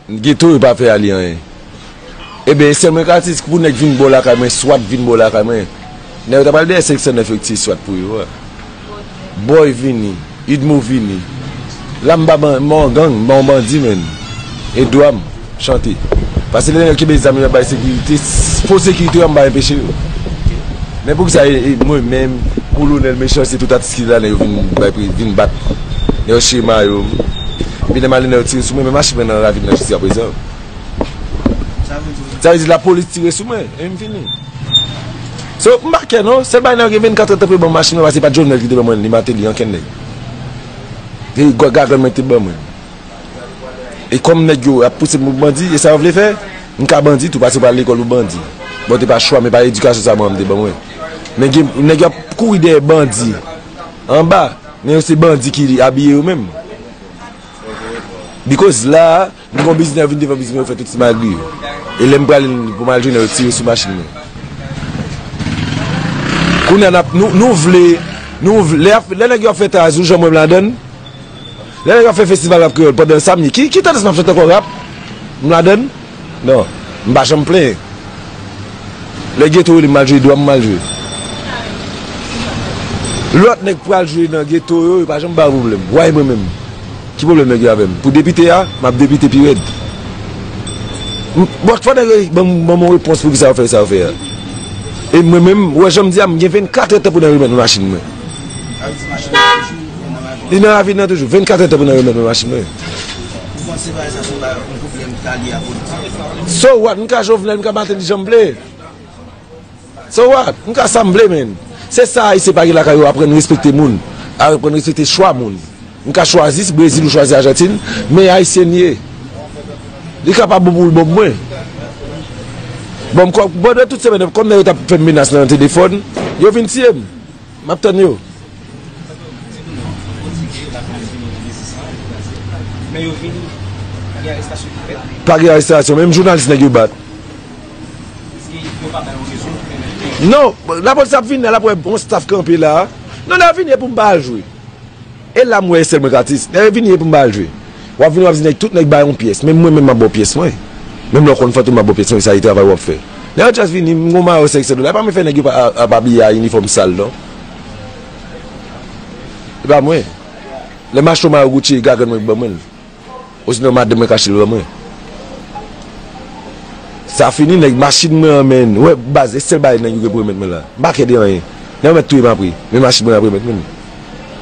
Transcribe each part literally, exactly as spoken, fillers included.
Geto yo pa fè Ali anyen. Ebyen, e sèl mwen ka di, pou nèg vin bò lakay mwen, swat vin bò lakay mwen. Nèg yo ta pral dèyè senk san nèf yo ki tiye swat pou yo a. Boy vini, Idmo vini. La m pa ban, m pa yon gang, m pa yon bandi, menn. E dwa m chante. Paske lè nèg yo kenbe zam yo ap bay sekirite, fo sekirite yo, m pa anpeche yo. Men poukisa e, e mwen menm, kolonèl mechan, se tout atis ki la, nèg yo vin bay pri, vin bat. Nèg yo chire mayo m. Epi lè m ale, nèg yo tire sou mwen, men machin mwen nan ravin nan jiskaprezan. Sa vle di lapolis tire sou mwen, e m fini. So, m pa kè non, sèl bagay nan gen vennkat èdtan pou yo ban m machin nan, paske se pa t Jovenel ki te ban mwen li, Martelly, ankenn nèg. Se gwa-, gagann mwen ki te ban mwen. E kòm nèg yo ap pouse m pou bandi, e sa yo vle fè, m ka bandi tou, paske yo pa al lekòl pou bandi. Bon, te pa chwa, men pa edikasyon sa manman m te ban mwen. Men gen, nèg yo ap kouri dèyè bandi anba, men yo se bandi ki abiye yo menm. Because la, m gon biznis, yo vin devan biznis mwen, yo fè tout ti malgre yo. E lè m prale pou m al jwenn yo, yo tire sou machin mwen. Kounye a n ap, nou, nou vle, nou vle, lè, lè nèg yo ap fè taz, ou janm wè m ladann? Lè nèg yo ap fè festival rap kreyòl, pandan sa m ye, ki, ki tandans m ap chante ankò, rap? M ladann? Non, m pa janm plenyen. Lè geto rele m al jwe, dwa m m al jwe. Lòt nèg pral jwe nan geto yo, yo pa janm ba pwoblèm. Why mwen menm? Ki pwoblèm nèg yo avè m? Pou depite a, m ap depite pi rèd. M, bon, fò nèg yo ban m, ban m yon repons pou kisa yo fè sa yo fè a. E mwen menm, ou wè jan m di a, m gen vennkat èdtan pou nèg remèt mwen machin mwen. Li nan ravin nan toujou. Vennkat èdtan pou nèg remèt mwen machin mwen. Ou panse bagay sa se yon bagay, yon pwoblèm ki ta lye a politik? So what? M ka Jovenel, m ka Martelly, jan m vle. So what? M ka sa m vle, menn. Se sa Ayisyen pa gen lakay yo, aprann respekte moun. Aprann respekte chwa moun. M ka chwazi Brezil ou chwazi Ajantin, men Ayisyen m ye. Li ka pa bon pou l bon pou mwen. Bon, m kwè, bon, de tout semèn, kòm nèg yo t ap fè m menas nan telefòn, yo vin tiye m. M ap tann yo. Men yo vini, pa gen arestasyon ki fèt. Pa gen arestasyon, menm jounalis nèg yo bat. Yo pa bay yon rezon pou pèmèt ke... Non, lapolis ap vini, l ap wè yon staff kanpe la. Non, lè yo vini, e pou m pa al jwe. E la m wè e sèl mwen k atis. Lè yo vini, e pou m pa al jwe. W ap vini, w ap di nèg, tout nèg bay yon pyès. Menm mwen menm, m ap ba w pyès mwen. Menm lè w konn Fantom, m ap ba w pyès mwen, sa e travay w ap fè. Lè yo just vini, m gon mayo senk san dola. E pa mwen fè nèg yo pa, ap abiye a inifòm sal, non. E pa mwen. Lè m achte yon mayo Gucci, e gagann mwen ki ban mwen l. Osinon madanm mwen k achte l ban mwen. Sa fini, nèg, machin mwen an, menn. Ou wè, baz, e sèl bagay nèg yo gen pou remèt mwen la. M pa kè de anyen. Nèg yo mèt touye m apre. Men machin mwen ap remèt mwen.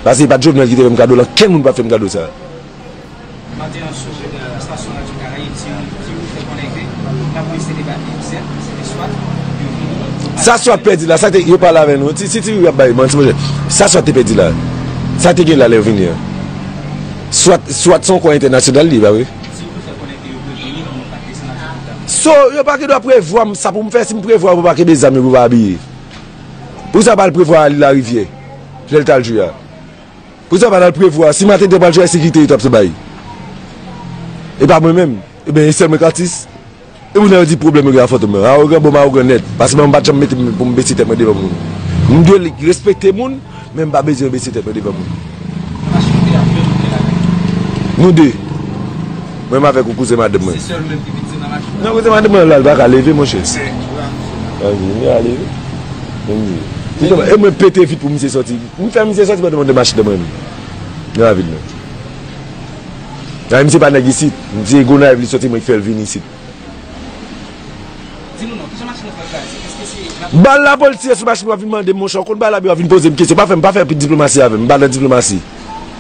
Paske e pa t Jovenel ki te fè m kado l, ankenn moun p ap fè m kado sa. Maten an sou, euh, estasyon Radyo Karayib, Ti Ri, Ti Ri fè konnen ke lapolis te debake, sèt, se te swat, yo vini. Sa swat pèdi la, sa te, yo pale avè nou. Si, si Ti Ri ap bay manti, monchè. Sa swat te pèdi la. Sa te gen la lè yo vini an. Swat, swat se yon kò entènasyonal li ye, pa vre? Ti Ri fè konnen ke yo preveni pou moun pa t desann avyon an. So, yo pa gen dwa prevwa m, sa pou m fè, si m prevwa yo pou pa kenbe zam yo pou pa abiye. Poukisa yo pa al prevwa Ali Larivière, lè l t al jwe a? Poukisa yo pa t al prevwa, si Martelly te pral jwe a, sekirite yo t ap bay? E pa mwen menm. Ebyen, e sèl mwen k atis. E moun nan yo di pwoblèm yo gen ak Fantom nan. Awogan, bon, m awogan nèt. Paske mwen m pa t janm mete m pou m bese tèt mwen devan moun. M dwe respekte moun, men m pa bezwen bese tèt mwen devan moun. Nou de. Mwen menm avèk yon kouzen madanm mwen. Se sèl ou menm ki viktim nan machin nan? Non, kouzen madanm mwen la, li pa ka leve, monchè. Anvi, li a leve. Anvi. E mwen pete vit pou misye sòti. M fè misye sòti pandan m anndan machin nan mwen menm. Nan ravin nan. Nan misye pa nèg isit. Misye Gonayiv, li sòti, mwen ki fè l vin isit. Di nou non, kijan machin nan fè kraze? Èske se lapolis? Bal lapolis tire sou machin, w ap vin mande m, monchè, w konn bagay la, w ap vin poze m kesyon. Pa fè m, pa fè diplomasi avè m, m pa nan diplomasi.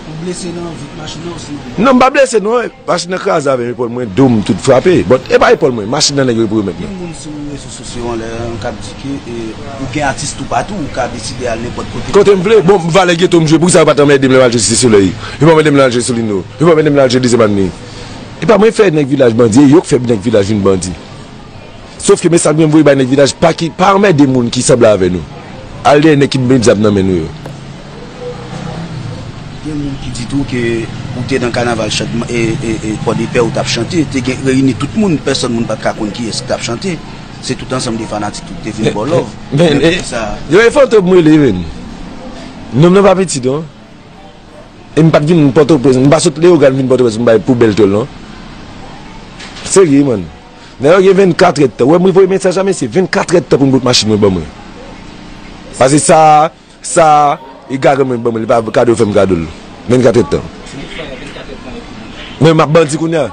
Ou blese nan vit machin nan osinon? Non, m pa blese non, machin nan kraze avè m, epòl mwen, do m, tout frape. But e pa epòl mwen, machin nan nèg yo pou remèt mwen. Gen moun sou rezo sosyo an lè an k ap di ke, e, ou gen atis toupatou, ou ka deside al nenpòt kote. Kote m vle. Bon, valè geto m jwe, poukisa yo pa t anmède m lè m al jwe Site Solèy? Yo pa anmède m lè m al jwe Solino. Yo pa anmède m lè m al jwe Dezyèm Avni. E pa mwen fè nèg vilaj bandi, e yo k fè nèg vilaj vin bandi. Sof ke mesaj mwen voye bay nèg vilaj, pa ki, pa anmède moun ki sanble avè nou. Al dèyè nèg ki met zam nan men nou yo. Gen moun ki di tou ke ou te nan kanaval chan-, e, e, e, Pòdepè, ou t ap chante, te gen reyini tout moun, pèsòn moun pa t ka konn kiyès ki t ap chante. Se tout ansanm de fanatik ki te vin ba w love. Men, men, men, e, poukisa? Yo, e Fantom m rele, men. Nonm nan pa piti, non. E m pa t vin Pòtoprens, m pa sot Leyogàn vin Pòtoprens pou m bay poubèl tòl non. Serye, man. Nèg yo gen vennkatrè tan. Ou wè, mwen voye mesaj a mesye, vennkatrè tan pou m bout machin mwen ban mwen. Pase sa, sa, e gagan mwen ban mwen, li pa kado fè m kado l. Vennkatrè tan. Men m ap bandi kounye a.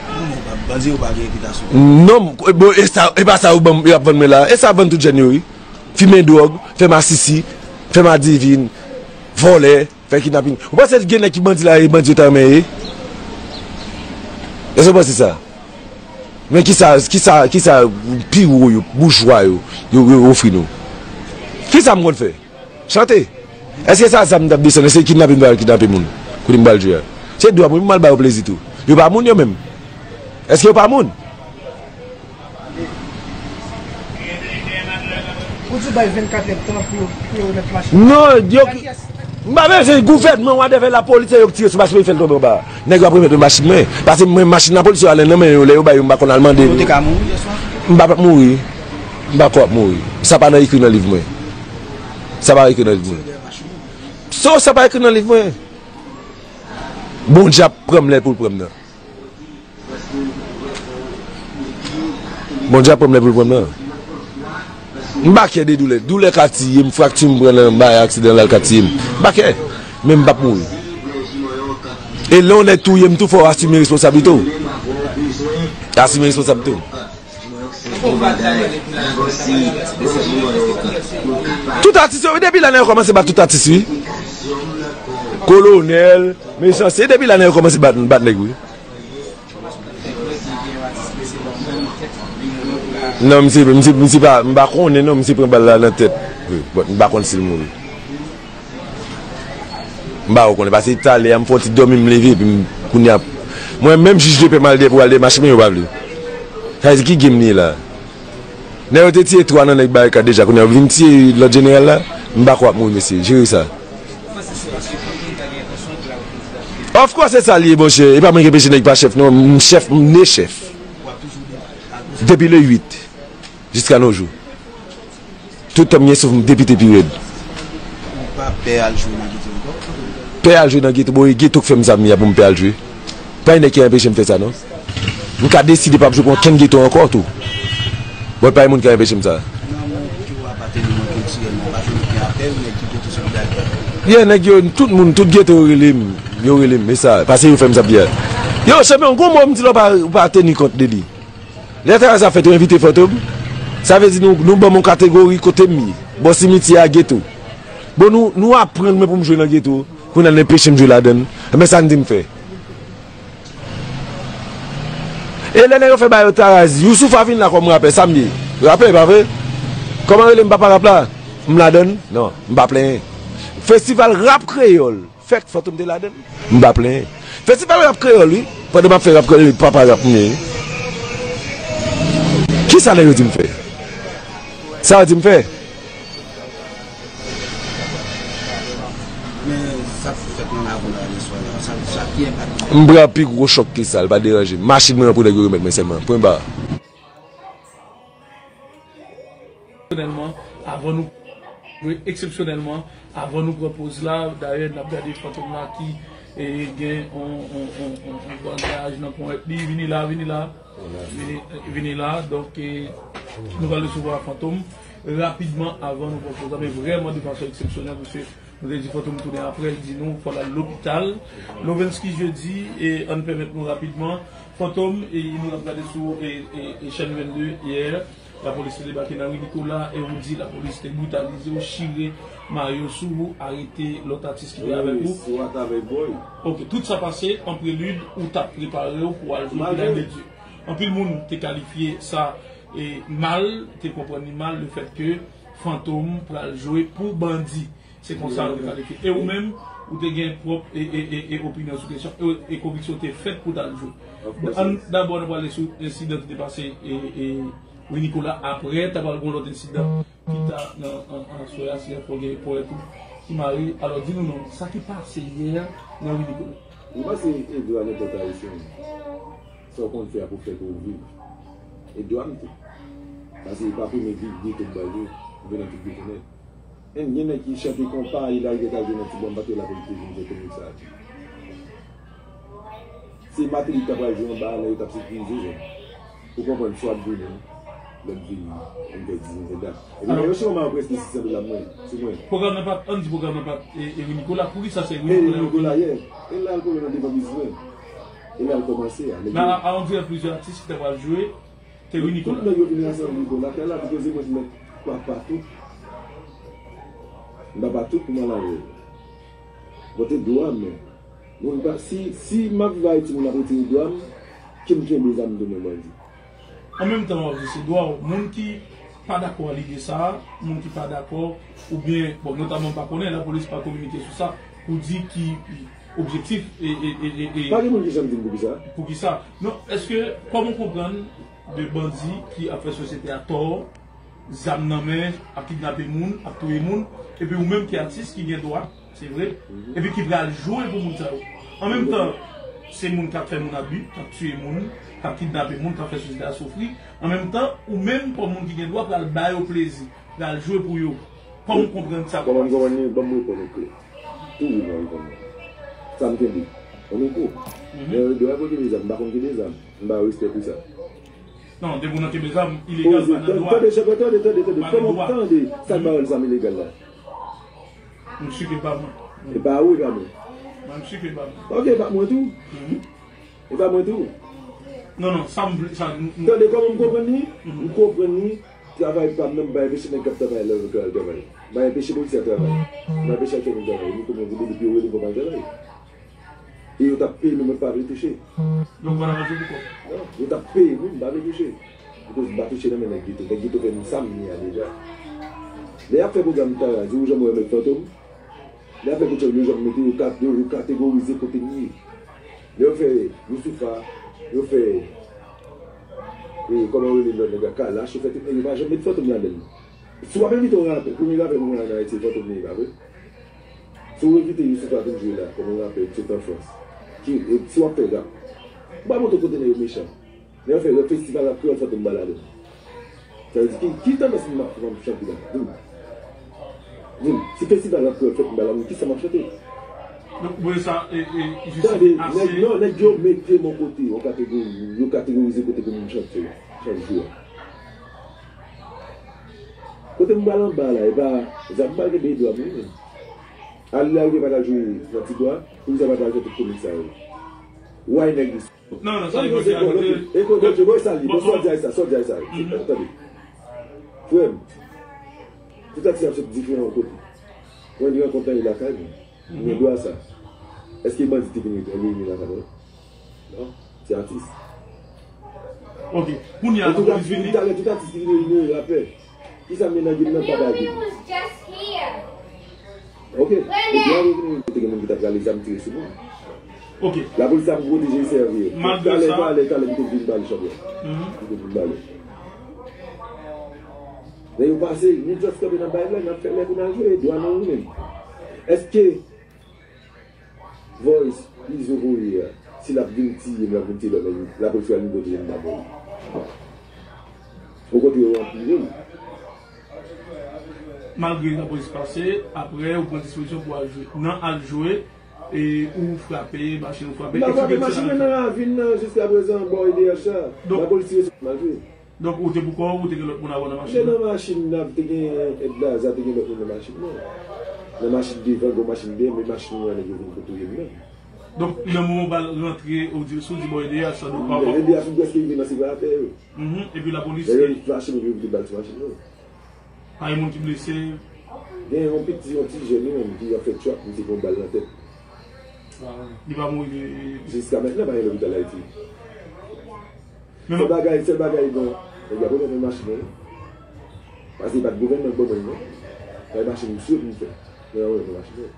Non, non, bandi yo pa gen repitasyon. Non, bon, e sa, e pa sa yo ban m, yo ap vann mwen la. E sa vann tout jèn yo, wi. Fimen dwòg, fè masisi, fè madivin, vòlè. Fè kidnaping. Ou panse gen nèg ki bandi la, e bandi yo ta renmen ye? Èske w panse sa? Men kisa, kisa, kisa pi wo yo, boujwa yo, yo, yo ofri nou? Kisa m konn fè? Chante. Èske sa zam m t ap desann? Èske kidnaping m pral kidnape moun? Kote m pral jwe a? Se dwa mwen pou m al ba yo plezi tou. Yo pa moun yo menm. Èske yo pa moun? Ou di bay vennkat èdtan pou yo, pou yo remèt machin. Non, yo, m pa bezwen gouvènman, whatever, lapolis, se yo k tire sou machin mwen, fè l tonbe anba. Nèg yo ap remèt mwen machin mwen. Pase mwen, machin lapolis yo ale nan men yo, lè yo bay yo, m pa konn al mande. Ou te ka mouri yèswa? M pa p ap mouri. M pa kwè ap mouri. Sa pa nan ekri nan liv mwen. Sa pa ekri nan liv mwen. So, sa pa ekri nan liv mwen. Bondye ap pran m lè pou l pran m nan. Bondye ap pran m lè pou l pran m nan. M pa kè de doulè. Doulè ka tiye m, frakti m pran nan bay aksidan la, l ka tiye m. M pa kè. Men m p ap mouri. E lè yon nèg touye m tou, fò w asime responsablite w. Asime responsablite w. Tout atis yo, wi, depi la nèg yo kòmanse bat tout atis, wi. Kolonèl, mesye, se depi la nèg yo kòmanse bat, bat nèg, wi. Non, misye, misye, misye pa, m pa konnen non, misye pran bal la nan tèt. Wi, but m pa konn si l mouri. M pa konnen, pase talè a m fè yon ti dòmi, m leve, epi m, kounye a, mwen menm jij de pè m al dèyè pou al dèyè machin mwen, yo pa vle. Sa vle di ki game li ye la? Nèg yo te tiye twa nan nèg barikad deja, kounye a yo vin tiye lòt jeneral la? M pa kwè ap mouri, mesye, jere sa. Of course, se sa li ye, monchè. E pa mwen ki enpeche nèg pa chèf, non. M chèf, m ne chèf. Depi le uit, jiska nos jours. Tout tan m gen souf, m depite pi rèd. Ou pa pè al jwe nan geto ankò? Pè al jwe nan geto, bon, e geto k fè m sa m ye a pou m pè al jwe. Pa gen nèg ki anpeche m fè sa, non. M ka deside pa ap jwe pou okenn geto ankò tou. Bon, pa gen moun ki ka anpeche m sa. Nan moman ke w apateni kiltirèlman, pa jwenn okenn apèl, nèg ki geto Solidarite? Yeah, nèg yo, tout moun, tout geto yo rele m. Yo rele m, e sa, pase yo fè m sa byen. Yo, chanpyon, gon mo m di la w pa, w pa teni kont de li. Lè travay sa fèt, yo envite Fantom. Sa vle di nou, nou ban m yon kategori kote m ye. Bò simityè a, geto. Bon, nou, nou aprann mwen pou m jwe nan geto. Kounye a, nou anpeche m jwe ladann. Ebyen, sa n di m fè? E lè nèg yo fè ba yo Taraz, Youssoupha vin la kòm rapè, sa m ye? Rapè, pa vre? Kòman rele m papa rap la? M ladann? Non, m pa plenyen. Festival rap kreyòl. Fèk Fantom te ladann. M pa plenyen. Festival rap kreyòl, wi. Pandan m ap fè rap kreyòl, papa rap m ye, wi. Kisa nèg yo di m fè? Sa yo di m fè? Men sa k fèt nan lakou la yèswa la, sa, sa ki enpak li? M pran pi gwo chòk ke sa, li pa deranje m. Machin mwen an pou nèg yo remèt mwen sèlman. Pwen ba. Eksepsyonèlman, avan nou, wi, eksepsyonèlman, avan nou pran poz la, dayè, n ap gade Fantom la ki, e, gen on, on, on, on, on bandaj nan ponyèt li. Vini la, vini la. Vini, vini la. Donk, e, nou pral resevwa Fantom rapidman avan nou pran poz la, men vrèman de fason eksepsyonèl, paske nou te di Fantom tounen apre, l di nou fò l al lopital. Lovensky Jeudy, e, ann pèmèt nou rapidman. Fantom, e, nou t ap gade sou, e, e, e, chèn vennde yè, lapolis te debake nan ri Nicolas, e ou di lapolis te britalize w, chire mayo sou ou, arete lòt atis ki te avèk ou. Wi, wi, se atravè boy. Ok, tout sa pase an prelid, ou t ap prepare w pou al jwe Final de Dieu. Anpil moun te kalifye sa, e, mal, te konprann li mal, lefètke Fantom pral jwe pou bandi. Se konsa yo te kalifye. E ou menm, ou te gen pwòp e, e, e, e opinyon sou kesyon, e, e konviksyon te fèt pou w t al jwe. An, dabò, nou prale sou ensidan ki te pase, e, e, wi, Nicolas, apre, ta pral gen lòt ensidan ki ta nan, an, an swè a, si fò gen ponyèt tou ki mare. Alò, di nou non, sa ki pase yè nan ri Nicolas? Mwen panse e dwa nenpòt ayisyen. Sa w konn fè a pou fè pou w viv. E dwa m tou. Paske e pa premye vi, geto m pral jwe. M jwe nan tout geto nèt. Menm gen nèg ki chante konpa, e larivyè t al jwe nan ti bò, m pa t wè lapolis te vin jwe teknik sa a tou. Se Matelly ki ta pral jwe anba a, lè yo t ap sekirize zòn. Ou konprann, swa ap vini, lè m vini, m fè diz, m fè dat. Epi lè yo chita, m ap preste sis san dola mwen, sou mwen. Pwogram nan pa, ann di pwogram nan pa, e, Eric Nicolas, poukisa se Eric Nicolas? Eric Nicolas, yeah. E la l pwogram nan devan biznis mwen. E la l kòmanse a. Men a, a, on dirè plizyè atis ki ta pral jwe, te Eric Nicolas. Tout nèg yo vini ansanm Nicolas, kè la, pou koze mwen, mèt pa, pa tout. M pa, pa tout pou m al avè yo. Mwen te dwa, men. Moun pa, si, si m ap viv Ayiti, moun ap retire dwa m, ke m kenbe zam tou men bandi. An menm tan, w ap di se dwa w. Moun ki pa dakò a lide sa a, moun ki pa dakò, oubyen, bon, notaman m pa konnen, lapolis pa kominike sou sa, pou di ki objektif e, e, e, e, e. Pa gen moun ki janm di m poukisa. Poukisa? Non, èske, kòman w konprann de bandi ki ap fè sosyete a tò, zam nan men, ap kidnape moun, ap touye moun, epi ou menm ki atis, ki gen dwa, se vre, epi ki pral jwe pou moun sa yo. An menm tan, se moun k ap fè moun abi, k ap tiye moun, k ap kidnape moun, k ap fè sosyete a soufri. An menm tan, ou menm kòm moun ki gen dwa pral ba yo plezi, pral jwe pou yo. Kòman w konprann sa? Kòman m konprann li? Ban m reponn ou klè. Tou wi, mwen reponn ou. Sa m kenbe. Ou konprann? Mhm. Men yo dwe kenbe zam, m pa konn kenbe zam. M ba yo respè pou sa. Non, depi w nan kenbe zam, ilegal, pa nan dwa. Tande, tande, tande, tande, tande. Pa nan dwa. Kòman w tande sa k ba yo zam ilegal la? M si ke pa mwen. E pa ou, e pa mwen. Mwen, m si ke pa mwen. Ok, e pa mwen tou. Mhm. E pa mwen tou. Non, non, sa m vle, sa, m, m. Tande kòman m konprann li? Mhm. M konprann li, travay pa m nan, m pa enpeche nèg k ap travay la, yo ka al travay. M pa enpeche polisye a travay. M pa enpeche ak fè moun travay. Ni kòman vle depi yo rele m pou m al travay. E yo t ap peye m, mwen pa vle touche. Donk, w pa t ap al jwe pou kòb? Non, yo t ap peye m, wi, m pa vle touche. Bikòz m pa touche nan men nèg geto. Nèg geto fè m sa m ye a deja. Lè y ap fè pwogram Tara, di ou janm wè Mèt Fantom. Lè y ap fè kout chay, yo janm mete, yo ka-, yo, yo kategorize kote m ye. Lè yo fè Youssoupha, yo fè, e, kòman yo rele lòt nèg la, Kalash, yo fè tout nèg, yo pa janm met Fantom ladan l. Si w ap envite yon rapè, premye rapè nou wè an Ayiti, se Fantom li ye, pa vre? Si w envite Youssoupha vin jwe la, kòm yon rapè ki sot an Frans, ki, e, si w ap fè rap, ou pa montre kote nèg yo mechan. Lè yo fè rap, festival rap kreyòl, Fantom pa ladan l. Sa vle di, ki, ki tandans m ap, m ap chante la? Di m. Di m, si festival rap kreyòl fèt, m pa ladan l, kisa m ap chante? Donk, ou wè sa, e, e, jis ase. Tande, nèg, non, nèg yo mete m yon kote, yon kategori, yo kategorize kote pou m chante, chak jou a. Kote m pral anba la, e pa, zam m pral kenbe dwa m, wi, menm. Al la, ou pa t al jwe nan ti dwa, poukisa pa t al fè tout komik sa yo? Why nèg li? Non, non, sa e Bondye a kote. E kote Bondye, bon, sa li, bon, sa w di a sa, sa w di a sa. Tande. Frè m, tout atis ap sot diferan kote. Mwen gen rankont la lakay mwen. Mwen gen dwa sa. Èske bandi te vin reyini lakay mwen? Non, se atis. Ok. Kounye a, lapolis vini. Talè, tout atis ki vin reyini rapè. Kisa m gen nan game nan, pa ba game. Ok. Depi an revini, te gen moun ki t ap rale zam tire sou moun. Ok. Lapolis ap pwoteje e sèvi yo. Malgre sa. Talè, talè, talè, m te vin bale chanpyon. M te vin bale. Lè yo pase, nou just kanpe nan bay la, n ap fè lè pou n al jwe, dwa nou wi menm. Èske Voice, Izo voye a, si l ap vin tiye m, l ap vin tiye lòt nèg, lapolis pral vin pwoteje m dabò. Okontrè, yo anpile m. Malgre lapolis pase, apre, ou pran dispozisyon pou al jwe. Nan al jwe, e ou frape, machin ou frape, eksplike m sa. M pa frape machin mwen nan ravin nan, jiskaprezan, bò E D H la. Lapolis tire sou m, m al jwe. Donk, ou te pou kò w, ou te gen lòt moun avè w nan machin nan? Te nan machin nan, te gen èd Laza, te gen lòt moun nan machin nan. Nan machin devan, gwo machin dèyè, men machin mwen an, nèg yo vin pou touye m menm. Donk, nan moman bal rantre, ou di, si w di bò E D H, sa donk pa bon. E D H, m prèske rive nan separatè yo. Mhm, epi lapolis. Lè yo flache m, yo vide bal sou machin nan. Pa gen moun ki blese? Gen yon piti, yon ti jèn wi menm ki ap fè trap, misye pran bal nan tèt. Ah, li pa mouri? Jiska mentnan, pa gen lopital Ayiti. Sèl bagay, sèl bagay, bon, nèg yo ap remèt mwen machin nan, wi. Paske e pa t gouvènman k ban mwen l, non. Se machin m sot m fè. Men yo remèt mwen machin nan.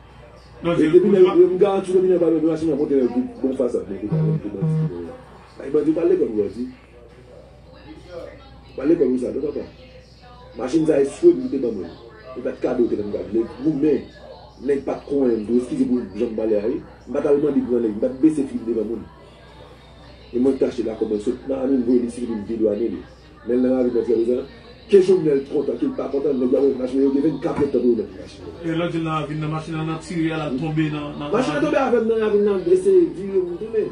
E depi lè yo, m garanti w, depi lè yo pa remèt mwen machin nan, kontre yo tout bon fasad, men te pale, te bandi ki gen la. Ay, bandi pa lekòl, bandi. Pa lekòl, wi, sa, non, papa. Machin sa, e swen li te ban mwen. E pa t kado, te ban m kado. Lè goumen, nèg pa t konnen m tou, eskize pou jan m pale a, wi. M pa t al mande pou yon nèg, m pa t bese figi m devan moun. E mwen kache la, kòman sot nan ane m voye li sou li, m dedwane li. Men l nan ravin nan trè prezan. Ke Jovenel kontan, ke l pa kontan, nèg yo ap remèt machin nan, yo gen vennkat èdtan pou yo remèt li machin nan. E lè w di l nan ravin nan, machin nan, nan tire a, l al tonbe nan, nan, nan ravin nan. Machin nan tonbe avè m nan ravin nan, m eseye vire m tounen.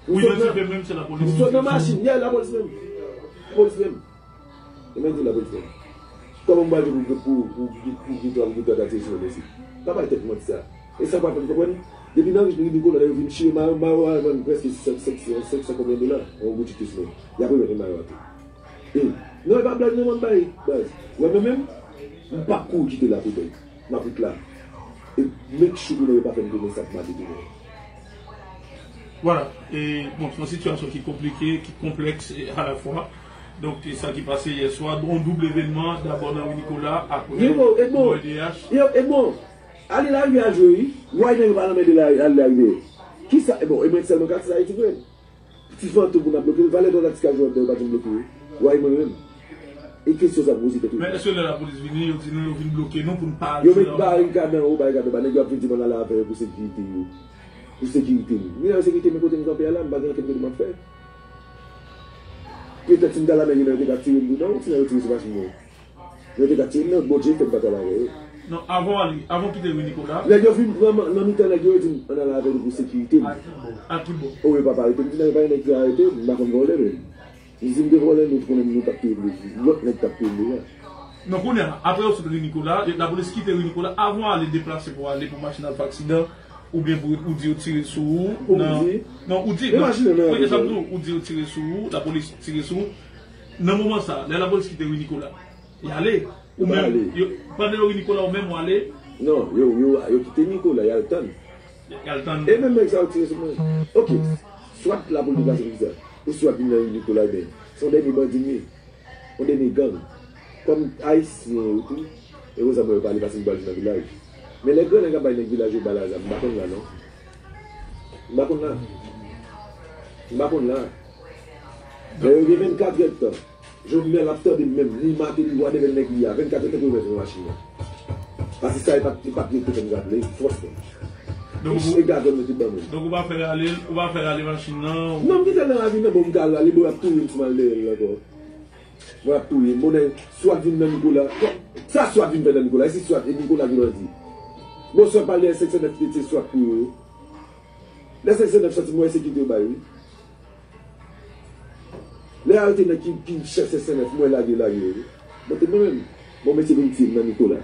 Ou sot nan, identifye menm, se lapolis ki sot nan machin, yeah, lapolis menm. Lapolis menm. E mwen di lapolis menm. Kòman m pral di pou, pou, pou, pou, pou gen twa, pou gen twa ta tire sou mwen isit? Pa bay tèt manti sa. E sa pa fè m konprann. Depi nan ri Nikola, lè yo vin chire mayo, mayo a vann prèske senk san, senk san konbyen dola. Yon boutik ki sou mwen. Y ap remèt mwen mayo a tou. E, non, e pa blag non, m ap bay, baz. Wè mwen menm, m p ap kouri kite la pou tèt. M ap ret la. E make sure pou nèg yo pa fè m tounen sa pou m ap tounen. Vwala. E, bon, se yon sitiyasyon ki konplike, ki konplèks, e, alafwa. Donk, e sa ki pase yè swa, yon doub evènman, dabò nan ri Nikola, apre Yo, Edmond, Bòy D H. Yo, Edmond, ale larivyè al jwe, wi. Why nèg yo pa nan men de la, ale larivyè? Kisa, e bon, e mwen sèlman ka di sa Ayiti vre. Ti Fantom pou n ap bloke l, valè dwa tatis ka jwe anndan yo pa janm bloke yo. Why mwen menm? E kesyon sa pou poze tèt ou. Men èske lè lapolis vini, yo di nou yo vin bloke nou pou n pa al Yo jwe met anba? Barikad anwo, barikad anba, nèg yo ap vin di m ann ale avè yo pou sekirite yo. Pou sekirite m. Men nan sekirite men kote m kanpe a la, m pa gen ankenn kote m ap fè. Petèt si m t al anmè yo, yo te ka tire m tou, non, si yo tire sou machin mwen. Yo te ka tire m nan, Bondye fè m pa t al avè yo. Non, avan w ale, avan w kite ri Nikola. Nèg yo vin pran m nan mitan nèg yo, yo di m ann ale avè nou pou sekirite m. A ki bò? A ki bò? O, yo pa arete m, di nèg yo pa gen nèg ki arete m, m pa konn vòlè menm. M di m te vòlè, nou t konnen nou t ap touye m, lòt nèg t ap touye m deja. Non, kounye a, apre yo sot ri Nikola, lapolis kite ri Nikola, avan w ale deplase pou w ale pou machin al fè aksidan, oubyen pou ou di yo tire sou ou, Pou m nan, di? Non, ou di, Men non, machin nan wi, e sa m di w, ou di yo tire sou ou, lapolis tire sou ou. Nan moman sa, lè lapolis kite ri Nikola, y ale. Ou Yo pa menm, ale. Yo, pandan yo ri Nikola, ou menm w ale. Non, yo, yo, yo kite Nikola, y al tann. Y al tann. E menm nèg sa yo tire sou mwen. Ok, swat la pou li pase pou sa. Ou swat vin nan ri Nikola, ebyen, se yon dènye bandi m ye. Yon dènye gang. Kòm Ayisyen yo tou, e konsa mwen yo pale paske m pral jwe nan vilaj. Men lè gran nèg ap bay nèg vilaj yo bal a zam, m pa konn la non. M pa konn la. M pa konn la. Lè yo gen vennkat èdtan. Jovenel ap tande m menm, li Martelly, whatever nèg li a, vennkat èdtan pou yo mèt nan machin nan. Paske sa e pa t, e pa t rete fè m rale fòs mwen. Donk ou, e gazon mete ban mwen. Donk ou pa fè rale, ou pa fè rale machin nan, ou Non, m kite l nan ravin nan, bon, m ka al rale, bon, y ap touye m si m al dèyè l ankò. Bon, y ap touye m. Bon, nèg, swat vin nan Nikola. Sa swat vin fè nan Nikola? E si swat, e Nikola ki bandi? Bon, swat pale senk san nèf ki te swat pou yo. Lè senk san nèf sòti, mwen sekirite yo bay, wi. Lè arete nèg ki, ki chèf senk san nèf, mwen lage, lage yo, wi. Bon, te mwen menm. Bon, mesye vin tiye m nan Nikola.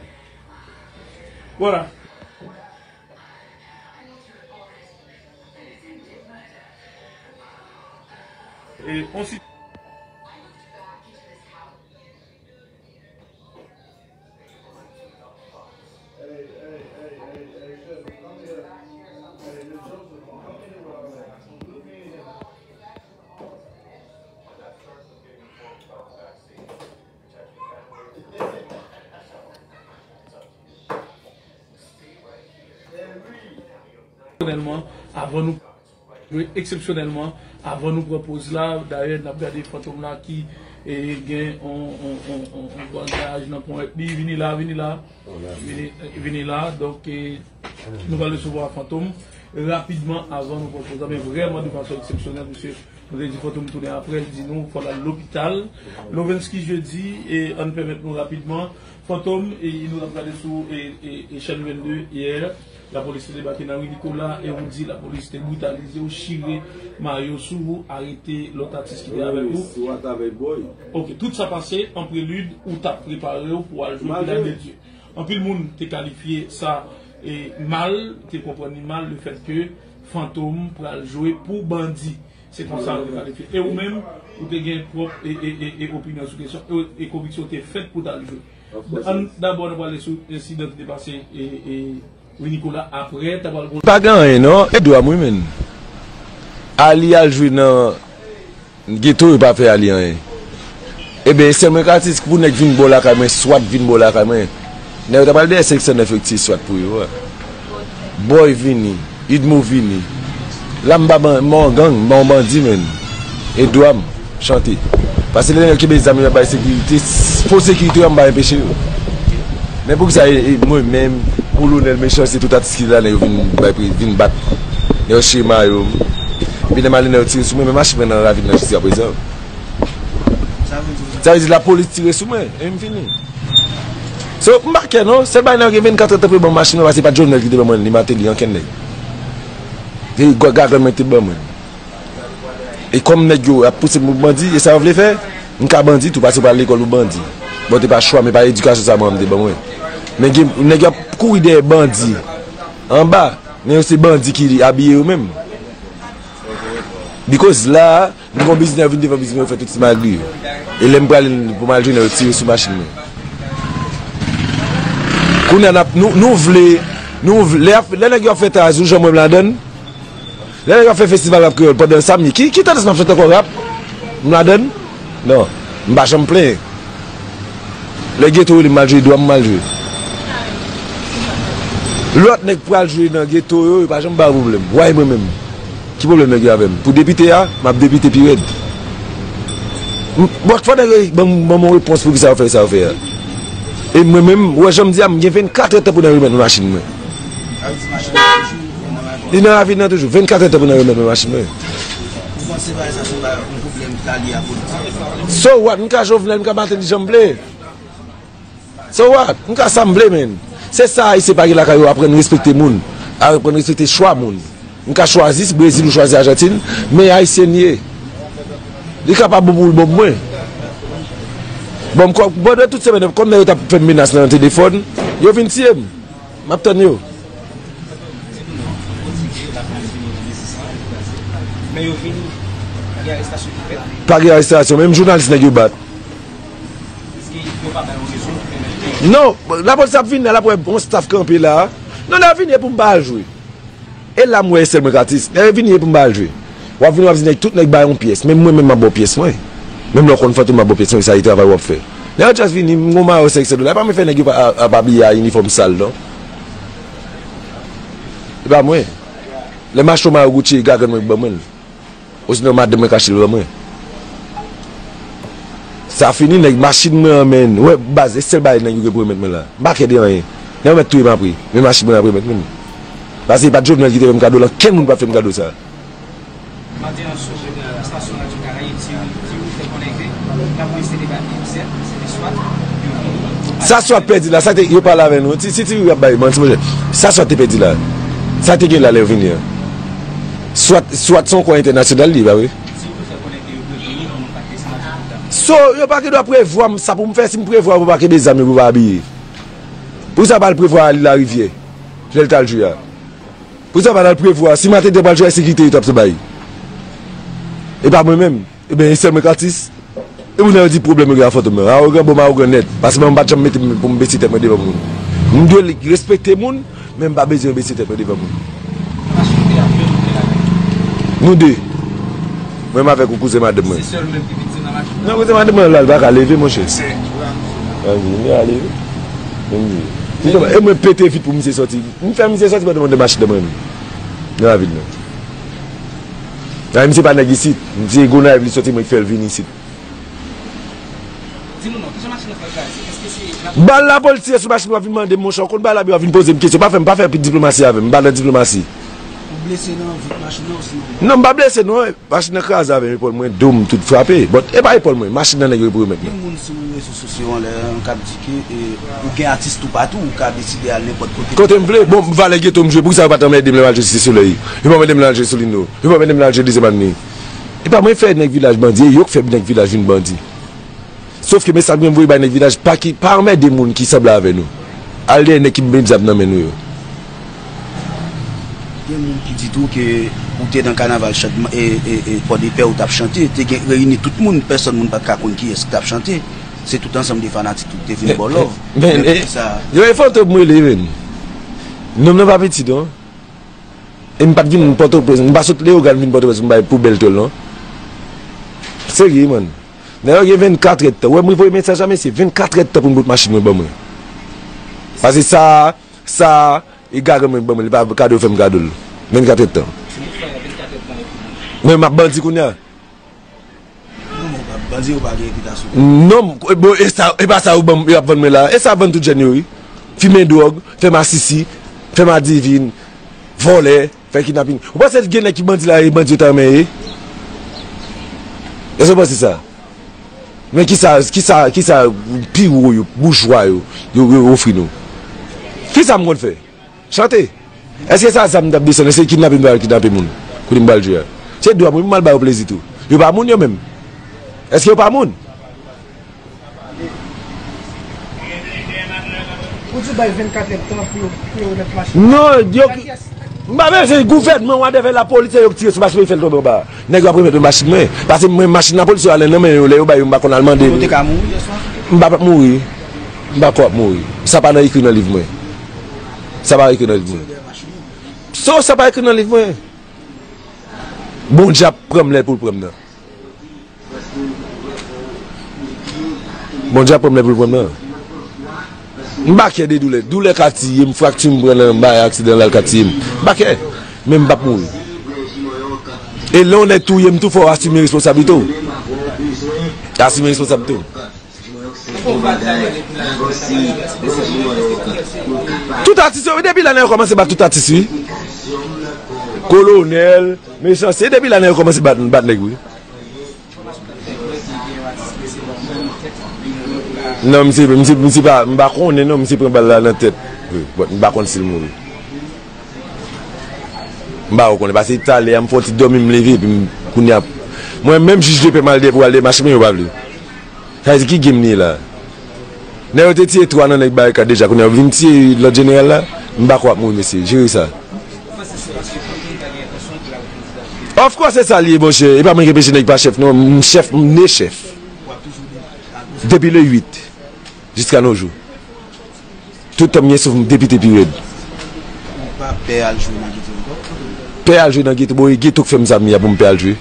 Vwala. E, on si- Eksepsyonèlman, avan nou Wi, eksepsyonèlman, avan nou pran poz la, dayè, n ap gade Fantom la ki, e, gen on, on, on, on, on bagay nan ponyèt li. Vini la, vini la. Vini, vini la. Donk, e, nou pral resevwa Fantom rapidman avan nou pran poz la. Men vrèman de fason eksepsyonèl, mesye. Nou te di Fantom tounen apre, l di nou fò l al lopital. Lovensky Jeudi, e, ann pèmèt nou rapidman. Fantom, e, nou t ap gade sou, e, e, e, chèn vennde yè. Lapolis te debake nan ri Nikola e ou di lapolis te britalize w, chire mayo sou ou, arete lòt atis ki te avèk ou. Wi, swat avèk Bòy. Ok, tout sa pase an prelid ou t ap prepare w pou al jwe Vilaj de Dye. Anpil moun te kalifye sa, e, mal, te konprann li mal, le fèt ke Fantom pral jwe pou bandi. Se konsa yo te kalifye. E ou menm, ou te gen pwòp e, e, e, e opinyon sou kesyon, e, e konviksyon te fèt pou t al jwe. Ann, dabò, nou prale sou ensidan ki te pase, e, e, wi, Nikola, apre, ta pral gon- Pa gen anyen, non. E dwa m, wi, menn. Ali al jwe nan geto, yo pa fè Ali anyen. Ebyen, sèlman karakteristik pou nèg vin bò lakay mwen, swat vin bò lakay mwen. Nèg yo ta pral dèyè senk san nèf yo ki tire swat pou yo a. Bòy vini, Idmo vini. La m pa ban, m pa yon gang, m pa yon bandi, menn. E dwa m, chante. Paske lè nèg kenbe zam yo ap bay sekirite, s-, fo sekirite yo a m pa enpeche yo. Men poukisa e, e mwen menm, Kolonèl Mechanste, tout atis ki la, nèg yo vin bay pri, vin bat. Nèg yo chire mayo m. Epi lè m ale, nèg yo tire sou mwen, men machin mwen nan ravin nan jiskaprezan. Sa vle di lapolis tire sou mwen, e m fini. So, m pa kè non, sèl bagay nan gen vennkat èdtan pou yo ban m machin nan, paske se pa t Jovenel ki te ban mwen li, Martelly, ankenn nèg. Se gwa-, gagann mwen ki te ban mwen. E kòm nèg yo ap pouse m pou bandi, e sa yo vle fè? M ka bandi tou, paske m pa al lekòl pou bandi. Bon, te pa chwa, men pa edikasyon sa manman m te ban mwen. Men gen nèg yo ap kouri dèyè bandi anba, men yo se bandi ki abiye yo menm. Because la, m gon biznis, yo vin devan biznis mwen, yo fè tout ti magri yo. E lè m prale pou m al jwenn yo, yo tire sou machin mwen. Kounye a n ap, nou, nou vle, nou vle, lè, lè nèg yo ap fè taz, ou janm wè m ladann? Lè nèg yo ap fè festival rap kreyòl pandan samdi, ki, ki tandans m ap chante ankò rap? M ladann? Non, m pa janm plenyen. Lè geto rele m al jwe, dwa m m al jwe. Lòt nèg pral jwe nan geto yo, yo pa janm ba yo pwoblèm. Why mwen menm? Ki pwoblèm nèg yo avè m? Pou depite a, m ap depite pi rèd. M, bon, fò nèg yo ban m, ban m yon repons pou kisa yo fè sa yo fè a. E mwen menm, ou wè jan m di a, m gen vennkat èdtan pou nan remèt mwen machin mwen. Li nan ravin nan toujou, vennkat èdtan pou nan remèt mwen machin mwen. Ou panse bagay sa se pa yon pwoblèm ki ta lye a politik? So what? M ka Jovenel, m ka Martelly jan m vle. So what? M ka sa m vle, men. Se sa Ayisyen pa gen lakay yo, aprann respekte moun, aprann respekte chwa moun. M ka chwazi si Brezil ou chwazi Ajantin, men Ayisyen li ye. Li ka pa bon pou l bon pou mwen. Bon, m kò, pandan tout semèn nan, kòm nèg yo t ap fè m menas nan telefòn, yo vin tiye m. M ap tann yo. Men yo vini, pa gen arestasyon ki fèt. Pa gen arestasyon, menm jounalis nèg yo bat. Èske yo pa ba yo rezon pou pèmèt ke... Non, lapolis ap vini la, l ap wè yon staff kanpe la. Non, lè yo vini, e pou m pa al jwe. E la m wè e sèl mwen k atis. Lè yo vini, e pou m pa al jwe. W ap vini, w ap di nèg, tout nèg bay yon pyès. Menm mwen menm, m ap ba w pyès mwen. Menm lè w konn Fantom, m ap ba w pyès mwen, sa e travay w ap fè. Lè yo just vini, m gon mayo senk san dola. E pa mwen fè nèg yo pa, ap abiye a inifòm sal, non. E pa mwen. Lè m achte yon mayo Gucci, e gagann mwen ki ban mwen l. Osinon madanm mwen k achte l ban mwen. Sa fini, nèg, machin mwen an, menn. Ou wè, baz, e sèl bagay nèg yo gen pou remèt mwen la. M pa kè de anyen. Nèg yo mèt touye m apre. Men machin mwen ap remèt mwen. Paske e pa t Jovenel ki te fè m kado la, kenn moun pa t fè m kado sa. Maten an, sou estasyon Radyo Karayib, ti, ti ou fè konnen ke lapolis te debake, sèt, se te swat, yo vini. Sa swat pèdi la, sa te, yo pale avè nou. Si, si ti ou ap bay manti, monchè. Sa swat te pèdi la. Sa te gen la lè yo vini an. Swat, swat se yon kò entènasyonal li, pa vre? So, yo pa gen dwa prevwa m, sa pou m fè, si m prevwa pou pa kenbe zam yo, pou pa abiye. Pou sa pa al prevwa li Larivyè, lè l t al jwe a. Pou sa pa al prevwa, si maten te pral jwe a, sekirite yo t ap bay. E pa mwen menm. Ebyen, e sèl mwen k atis. E pou nèg yo di pwoblèm yo gen a Fantom nan. Awogan, bon, m awogan nèt. Paske mwen, m pa t janm mete m pou m bese tèt mwen devan moun. M dwe respekte moun, men m pa bezwen bese tèt mwen devan moun. Nou de. Mwen, m avèk yon kouzen madanm mwen. Non, kouzen madanm mwen la, l pa ka leve, monchè. Anvi, m a leve. M di. E mwen pete vit pou misye sòti. M fè misye sòti pandan mwen de machin nan mwen menm. Nan ravin nan. Nan misye pa nèg isit. Misye Gonayiv li sòti, mwen ki fè l vin isit. Di nou non, kijan machin nan fè kraze? Èske se... Bal lapolis tire sou machin, w ap vin mande m, monchè, w konn bal la, w ap vin poze m kesyon. Pa fè m, pa fè diplomasi avè m, m pa nan diplomasi. Ou blese nan vit machin nan osinon? Non, m pa blese non, machin nan kraze avè m, epòl mwen, do m tout frape. But e pa epòl mwen, machin nan nèg yo pou remèt mwen. Gen moun sou rezo sosyo an lè an k ap di ke, e, ou gen atis toupatou, ou ka deside al nenpòt kote. Kote m vle, bon, valè geto m jwe, poukisa yo pa t anmède m lè m al jwe Site Solèy? Yo pa anmède m lè al jwe Solino, yo pa anmède m lè al jwe Dezyèm Avni. E pa mwen fè nèg vilaj bandi, e yo k fè nèg vilaj vin bandi. Sòf ke mesaj mwen voye bay nèg vilaj pa ki, pa anmède moun ki sanble avè nou. Al dèyè nèg ki met zam nan men nou yo. Gen moun ki di tou ke ou te nan kanaval chan-, e, e, e, Pòdepè ou t ap chante, te gen reyini tout moun, pèsòn moun pa t ka konn kiyès ki t ap chante. Se tout ansanm de fanatik ki te vin ba w love. Men, men, men, e, sa, yo e Fantom m rele, men. Nonm nan pa piti, non. E m pa t vin Pòtoprens, m pa sot Leyogàn vin Pòtoprens pou m bay pou bèl tòl, non. Serye, man. Nèg yo gen vennkat èdtan. Ou wè, mwen voye mesaj a mesye, vennkat èdtan pou m bout machin mwen ban mwen. Paske sa, sa, e gagann mwen ban mwen, li pa kado fè m kado l. Vennkat èdtan. Men m ap bandi kounye a. Non, men bandi yo pa gen repitasyon. Non, bon, e sa, e pa sa yo ban m, yo ap vann mwen la. E sa yo ap vann tout jèn yo, wi. Fimen dwòg, fè masisi, fè madivin, vòlè, fè kidnapin. Ou panse gen nèg ki bandi la, e bandi yo ta renmen ye? Èske w panse sa? Men kisa, kisa, kisa pi wo yo, boujwa yo, yo, yo ofri nou? Kisa m konn fè? Chante. Èske sa zam m t ap desann? Èske kidnape m pral kidnape moun? Kote m pral jwe a? Se dwa pou m al ba yo plezi tou. Yo pa moun yo menm. Èske yo pa moun? Ou di bay vennkat èdtan pou yo, pou yo remèt machin. Non, yo, m pa bezwen gouvènman, whatever, lapolis, se yo ki tire sou machin mwen, fè l tonbe anba. Nèg yo ap remèt mwen machin mwen. Paske mwen, machin lapolis yo ale nan men yo, lè yo bay yo, m pa konn al mande. Ou te ka mouri yèswa? M pa p ap mouri. M pa kwè ap mouri. Sa pa nan ekri nan liv mwen. Sa pa ekri nan liv mwen. So, sa pa ekri nan liv mwen. Bondye ap pran m lè pou l pran m nan. Bondye ap pran m lè pou l pran m nan. M pa kè de doulè. Doulè ka tiye m, frakti m pran nan bay aksidan la, l ka tiye m. M pa kè. Men m p ap mouri. E lè yon nèg touye m tou, fò w asime responsablite w. Asime responsablite w. Tout atis yo, depi la nèg yo kòmanse bat tout atis, wi. Kolonèl, mechanste, depi la nèg yo kòmanse bat, bat nèg, wi. Non, misye, misye, misye pa, m pa konnen non, misye pran bal la nan tèt. Wi, but m pa konn si l mouri. M pa konnen, paske talè a m fè yon ti dòmi, m leve, epi m, kounye a, mwen menm jij de pè m al dèyè pou al dèyè machin mwen, yo pa vle. Sa vle di ki game li ye la? Nèg yo te tiye twa nan nèg Barikad deja, kounye a yo vin tiye lòt jeneral la. M pa kwè ap mouri, mesye. Jere sa. Of course, se sa li ye, monchè. E pa mwen ki enpeche nèg pa chèf, non. M chèf, m ne chèf. Depi le uit, jiska nos jours. Tout tan m gen souf, m depite pi rèd. Ou pa pè al jwe nan geto ankò? Pè al jwe nan geto, bon, e geto k fè m sa m ye a pou m pè al jwe.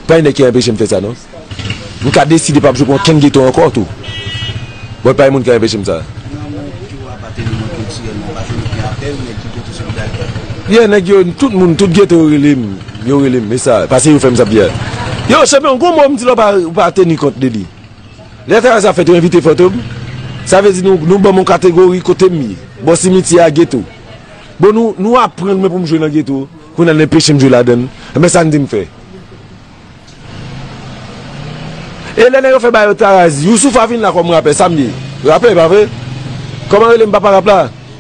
Pa gen nèg ki anpeche m fè sa, non. M ka deside p ap jwe pou okenn geto ankò tou. Bon, pa gen moun ki anpeche m sa. Nan moman ki w ap ateni mwen kiltirèlman, pa jwenn okenn apèl, nèg ki geto Solidarite? Yeah, nèg yo, tout moun, tout geto yo rele m. Yo rele m, e sa, paske yo fè m sa m ye a. Yo, chanpyon, gon mo m di la w pa, w pa teni kont de li. Lè travay sa fèt, yo envite Fantom. Sa vle di nou, nou ban m yon kategori kote m ye. Bò simityè a geto. Bon, nou, nou aprann mwen pou m jwe nan geto. Kounye a, n enpeche m jwe ladan l. Enben, sa n di m fè? E lè nèg yo fè bagay yo taraz, Youssoupha vin la kòm rapè, sa m ye? Rapè, pa vre? Kòman rele m papa rap la?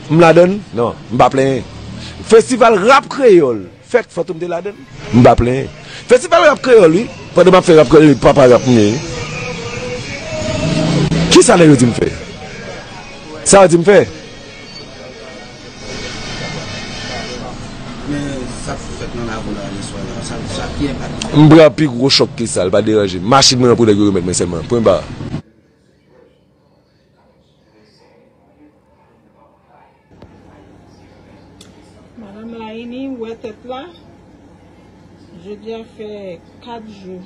M ladan l? Non, m pa plenyen. Festival rap kreyòl. Fèk Fantom te ladan l. M pa plenyen. Festival rap kreyòl, wi. Pandan m ap fè rap kreyòl, papa rap m ye. Kisa nèg yo di m fè? Sa yo di m fè? Men sa k fèt nan lakou la yèswa la, sa, sa ki enpak li? M pran pi gwo chòk ke sa, l pa deranje m. Machin mwen an pou nèg yo remèt mwen sèlman. Pwen ba. Madanm Laini, ou wè tèt la? Jodi a fè kat jou,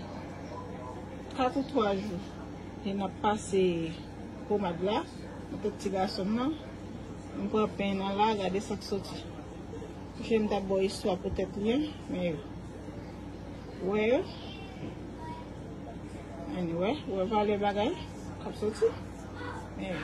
kat ou twa jou, e n ap pase pomad la nan tèt ti gason m nan. M pran pen nan la, gade sa k soti. Monchè, m t ap ba w istwa poutèt li, men wè, anyway, wè valè bagay k ap soti. Men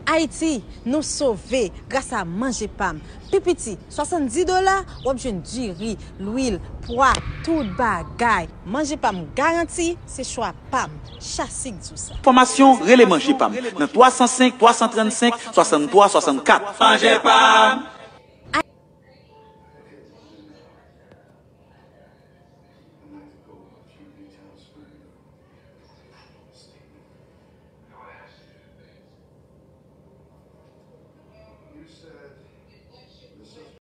Ayiti, nou sove gras a Manje Pam. Pi piti, swasanndis dola, w ap jwenn diri, lwil, pwa, tout bagay. Manje Pam garanti, se chwa pa m. Chasik di w sa. Enfòmasyon, rele Manje Pam nan twa san senk, twa san trannsenk, swasanntwa, swasannkat. Manje Pam.